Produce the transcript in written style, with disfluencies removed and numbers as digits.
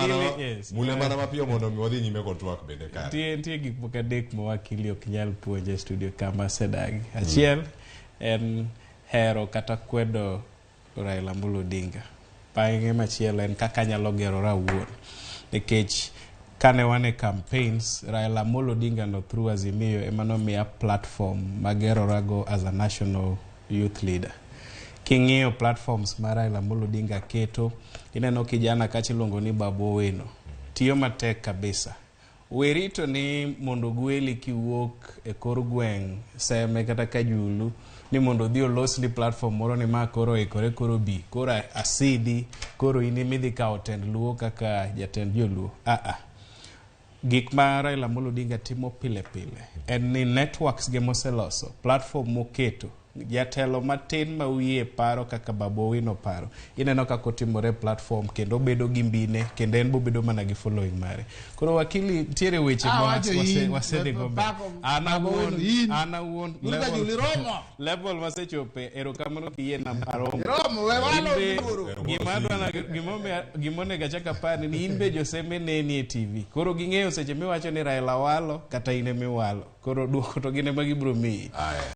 mana yes. mule mana mapiyo mondo mi wadhi nyime kod twak bende kare. Nitie gik moko adek ma wakili ok nyal puonje e studio kama asedagi. Achiel en hero kata kwedo Raila Amolo Odinga. Bang'e machielo en kaka anyalo gerora awuon. Nikech kane wan e campaigns, Raila Amolo Odinga no through Azimio ema nomiya platform magerorago as a national youth leader. King'iyo platforms ma Raila Amolo Odinga keto, ineno kijana kacha iluongo ni Babu Owino. Tiyo matek kabisa. Werito ni mondo gweli kiwuok e kor gweng' Seme kata Kajulu ni mondo odhi olosni platform moro ni ma koro oikore koro bi koro asidi koro in ema idhi kawo tend Luo kaka jatend joluo. Gik ma Raila Amolo Odinga timo pile pile en ni networks ge moseloso, platform moketo, jatelo matin ma wiye paro kaka Babu Owino paro, ineno kaka otimore e platform kendo obedo gi mbine kendo en bobedo mana gi following mare. Koro wakili nitiere weche ma Awacho in, wasedhi go mbele. pako An Babu awuon, Owino, in. an awuon Wuod Kajulu, iromo. level masechope, erokamano kiyie na aromo. Iromo, we walo In be- luoro. gima adwa gima onego achak apar ni in be joseme neni e TV. Koro ging'eyo seche miwacho ni Raila walo kata in emiwalo. Koro duoko to gin ema gibiro miyi. Aya.